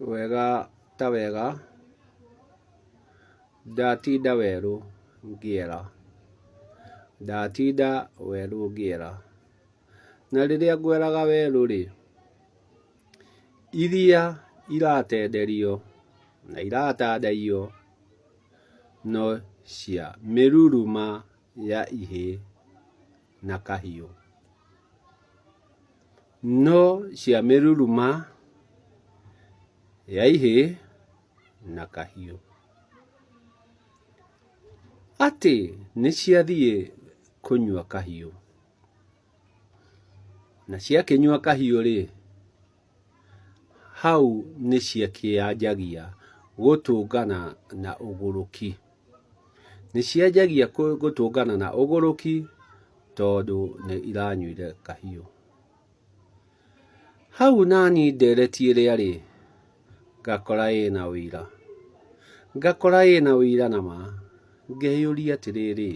Wega ta wega, ndatinda werũ ngĩera, ndatinda werũ ngĩera. Na rĩrĩa ngweraga werũ rĩ, iria iratenderio na iratandaiyo no cia mĩruruma ya ihĩĩ na kahiũ. No cia mĩruruma ya ihĩĩ na kahiũ. Atĩ nĩciathiĩ kũnyua kahiũ. Na ciakĩnyua kahiũ-rĩ, hau nĩciakĩanjagia gũtũngana na ũgũrũki. Nĩcianjagia gũtũngana na ũgũrũki tondũ nĩ iranyuire kahiũ. Hau nani ndereti ĩrĩa rĩ, ngakora ĩna ũira. Ngakora ĩna ũira na ma, ngeyũria atĩrĩrĩ,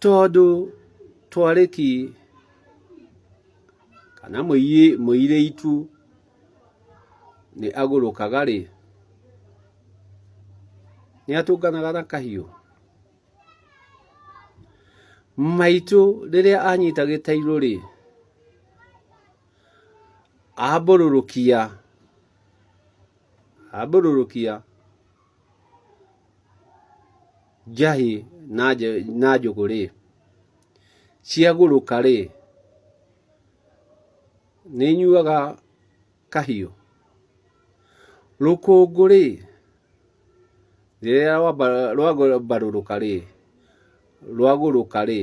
tondũ twarĩki kana mũirĩtu nĩ agũrũkaga rĩ, nĩ atũnganaga na kahiũ? Maitũ rĩrĩa anyita gĩtairũ rĩ, ambũrũrũkia, ambũrũrũkia njahĩ na njũgũ rĩ, ciagũrũka rĩ, nĩ inyuaga kahiũ? Rũkũngũ rĩ, rĩrĩa rwambarũrũka rĩ, rwagũrũka rĩ,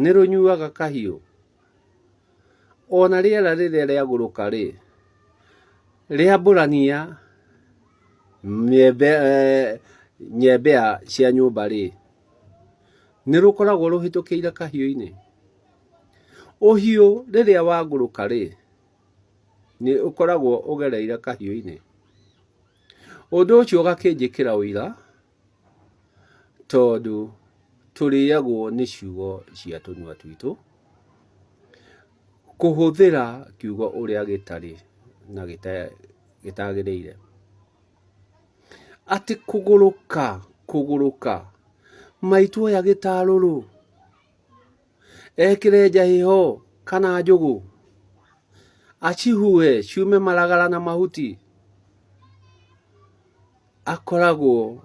nĩ rũnyuaga kahiũ? Ona rĩera rĩrĩa rĩagũrũka rĩ, rĩambũrania nyembea cia nyũmba rĩ, nĩ rũkoragwo rũhĩtũkĩire kahiũ-inĩ? Ũhiũ rĩrĩa wagũrũka rĩ, nĩ ũkoragwo ũgereire kahiũ-inĩ? Ũndũ ũcio ũgakĩnjĩkĩra ũira, tondũ tũrĩagwo nĩ ciugo cia tũnua twitũ, kũhũthĩra kiugo ũrĩa gĩtarĩ na gĩtagĩrĩire. Atĩ kũgũrũka, kũgũrũka, maitũ oya gĩtarũrũ. Ekĩre njahĩ ho kana njũgũ, acihuhe ciume maragara na mahuti, akoragwo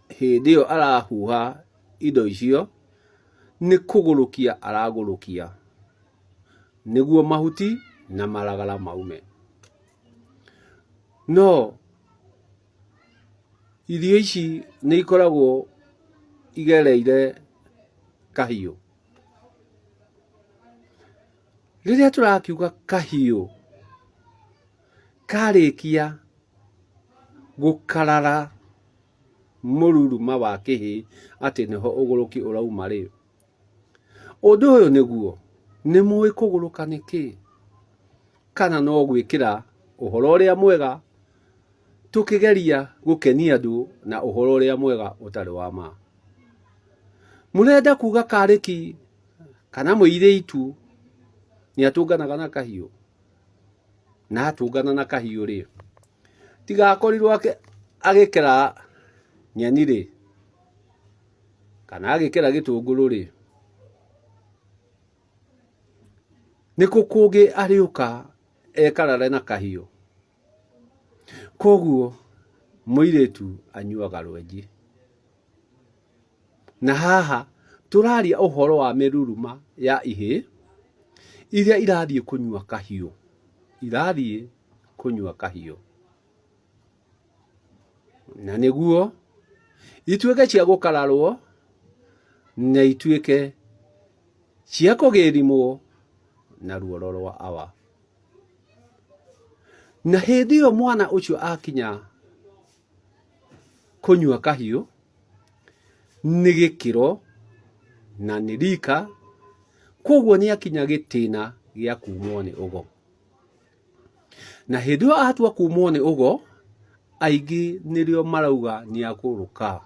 hĩndĩ ĩyo arahuha indo icio nĩ kũgũrũkia aragũrũkia nĩguo mahuti na maragara maume. No Irio ici nĩ ikoragwo igereire kahiũ. Rĩrĩa tũrakiuga kahiũ karĩkia gũkarara mũruruma wa kĩhĩ atĩ nĩho ũgũrũki ũrauma rĩ, ũndũ ũyũ nĩguo, nĩ mũĩ kũgũrũka nĩ kĩĩ? Kana no gwĩkĩra ũhoro ũrĩa mwega tũkĩgeria gũkenia andũ na ũhoro ũrĩa mwega ũtarĩ wa ma. Mũrenda kuga karĩki kana mũirĩtu nĩ atũnganaga na kahiũ? Na atũngana na kahiũ rĩ, tiga akorirwo agĩkera nyeni rĩ, kana agĩkera gĩtũngũrũ rĩ, nĩkũ kũngĩ arĩũka ekarare na kahiũ? Koguo mũirĩtu anyuaga rwenji. Na haha tũraria ũhoro wa mĩruruma ya ihĩĩ iria irathiĩ kũnyua kahiũ, irathiĩ kũnyua kahiũ. Na nĩguo ituĩke cia gũkararwo na ituĩke cia kũgĩrimwo na ruoro rwa awa. Na hĩndĩ ĩyo mwana ũcio akinya kũnyua kahiũ, nĩ gĩkĩro na nĩ rika, koguo nĩ akinya gĩtĩna gĩa kumwo nĩ ũgo. Na hĩndĩ ĩyo atua kumwo nĩ ũgo, aingĩ nĩrĩo marauga nĩ agũrũka.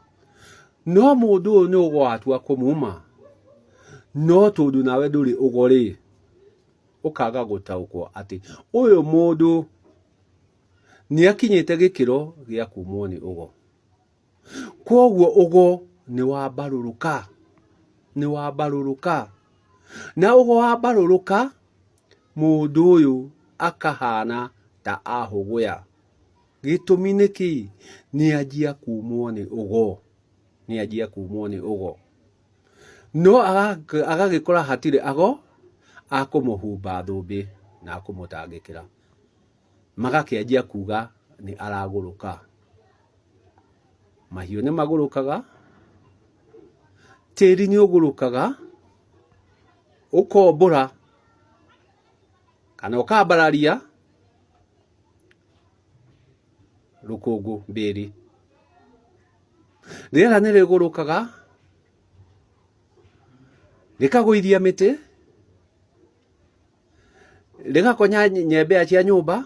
No mũndũ ũyũ nĩ ũgo watua kũmuma, no tondũ nawe ndũrĩ ũgo rĩ, Ũkaga gũtaũkwo atĩ ũyũ mũndũ nĩ akinyĩte gĩkĩro gĩa kumwo nĩ ũgo. Kwoguo ũgo nĩ wambarũrũka, nĩ wambarũrũka. Na ũgo wambarũrũka, mũndũ ũyũ akahana ta ahũgũya. Gĩtũmi nĩ kĩ? Nĩ anjia kumwo nĩ ũgo, nĩ anjia kumwo nĩ ũgo. No agagĩkora hatirĩ ago akũmũhumba thũmbĩ na akũmũtangĩkĩra. Magakĩanjia kuga nĩ aragũrũka. Mahiũ nĩ magũrũkaga, tĩri nĩ ũgũrũkaga, ũkombũra kana ũkambararia rũkũngũ mbĩri. Rĩera nĩ rĩgũrũkaga rĩkagũithia mĩtĩ, rĩgakonya nyembea cia nyũmba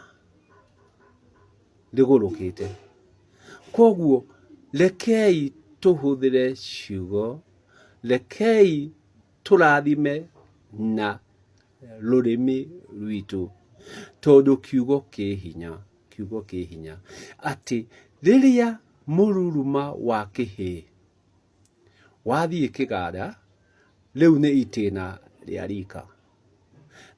rĩgũrũkĩte. Koguo rekei tũhũthĩre ciugo, rekei tũrathime na rũrĩmĩ rwitũ, tondũ kiugo kĩ hinya, kiugo kĩ hinya. Atĩ rĩrĩa mũruruma wa kĩhĩĩ wathiĩ kĩganda, rĩu nĩ itĩna rĩa rika.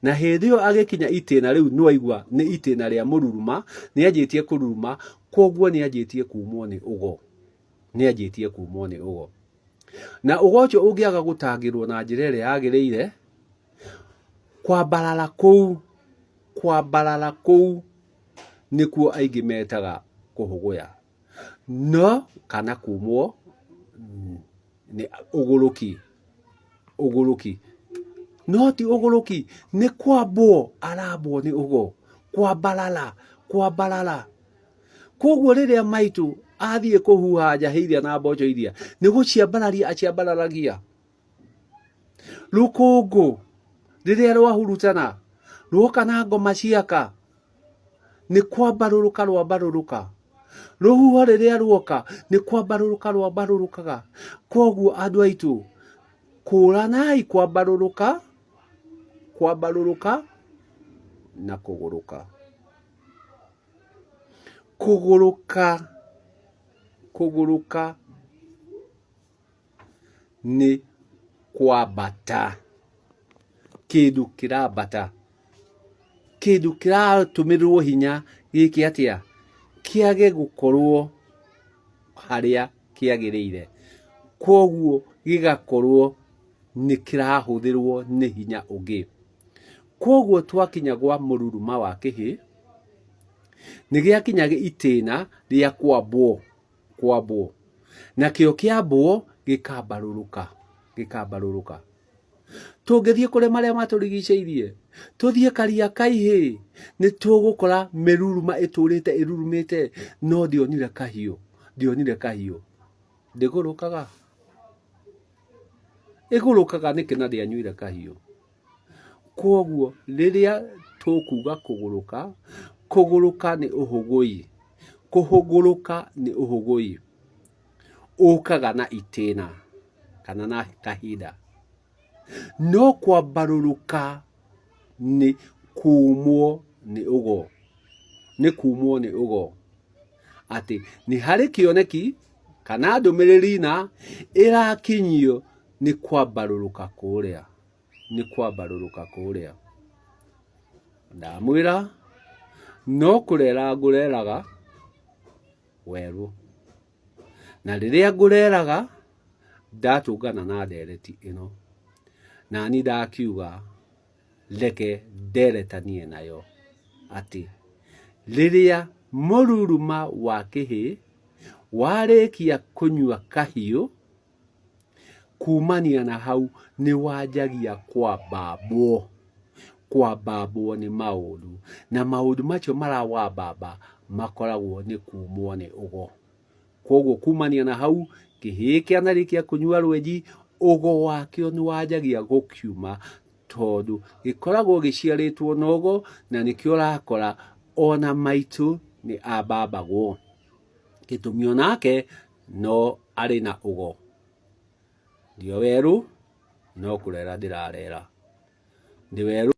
Na hĩndĩ ĩyo agĩkinya itĩna rĩu nĩwaigua nĩ itĩna rĩa mũruruma, nĩanjĩtie kũruruma, koguo nĩanjĩtie kumwo nĩ ũgo, nĩanjĩtie kumwo nĩ ũgo. Na ũgo ũcio ũngĩaga gũtangĩrwo na njĩra ĩrĩa yagĩrĩire, kwambarara kũu, kwambarara kũu nĩkuo aingĩ metaga kũhũgũya. No kana kumwo nĩ ũgũrũki, ũgũrũki. No ti ũgũrũki, nĩ kwambwo arambwo nĩ ũgo, kwambarara, kwambarara. Koguo rĩrĩa maitũ athiĩ kũhuha njahĩ iria na mboco iria, nĩ gũciambararia aciambararagia. Rũkũngũ rĩrĩa rwahurutana, rwoka na ngoma ciaka, nĩ kwambarũrũka rwambarũrũka. Rũhuho rĩrĩa ruoka, nĩ kwambarũrũka rwambarũrũkaga. Koguo andũ aitũ, kũranai kwambarũrũka, kwambarũrũka na kũgũrũka. Kũgũrũka, kũgũrũka nĩ kwambata, kĩndũ kĩrambata, kĩndũ kĩratũmĩrwo hinya gĩke atĩa? Kĩage gũkorwo harĩa kĩagĩrĩire, koguo gĩgakorwo nĩ kĩrahũthĩrwo nĩ hinya ũngĩ. Koguo twakinya gwa mũruruma wa kĩhĩ, nĩ gĩakinya itĩna rĩa kwambwo, kwambwo. Nakĩo kĩambwo gĩkambarũrũka, gĩkambarũrũka. Tũngĩthiĩ kũrĩ marĩa matũrigicĩirie, tũthiĩ Karia Kaihĩ, nĩ tũgũkora mĩruruma ĩtũrĩte ĩrurumĩte, no ndĩonire kahiũ, ndĩonire kahiũ. Ndĩgũrũkaga? Ĩgũrũkaga nĩkĩ na ndĩanyuire kahiũ? Kwoguo rĩrĩa tũkuga kũgũrũka, kũgũrũka nĩ ũhũgũi, kũhũgũrũka nĩ ũhũgũi ũkaga na itĩna kana na kahinda. No kwambarũrũka nĩ kumwo nĩ ũgo, nĩ kumwo nĩ ũgo. Atĩ nĩ harĩ kĩoneki kana ndũmĩrĩri na ĩrakinyio nĩ kwambarũrũka kũrĩa. Nĩ kwambarũrũka kũrĩa. Ndamwĩra no kũrera ngũreraga werũ. Na rĩrĩa ngũreraga ndatũngana na ndereti ĩno, nani ndakiuga reke nderetanie nayo atĩ rĩrĩa mũruruma wa kĩhĩ warĩkia kũnyua kahiũ, Kumania na hau nĩ wanjagia kwambambwo, kwambambwo nĩ maũndũ, na maũndũ macio marawambamba makoragwo nĩ kumwo nĩ ũgo. Koguo kumania na hau, kĩhĩĩ kĩanarĩkia kũnyua rwenji, ũgo wakĩo nĩ wanjagia gũkiuma, tondũ gĩkoragwo gĩciarĩtwo na ũgo, na nĩkĩo ũrakora ona maitũ nĩ ambambagwo. Gĩtũmi onake no arĩ na ũgo. Ndio werũ no kũrera ndĩrarera. Ndĩ werũ.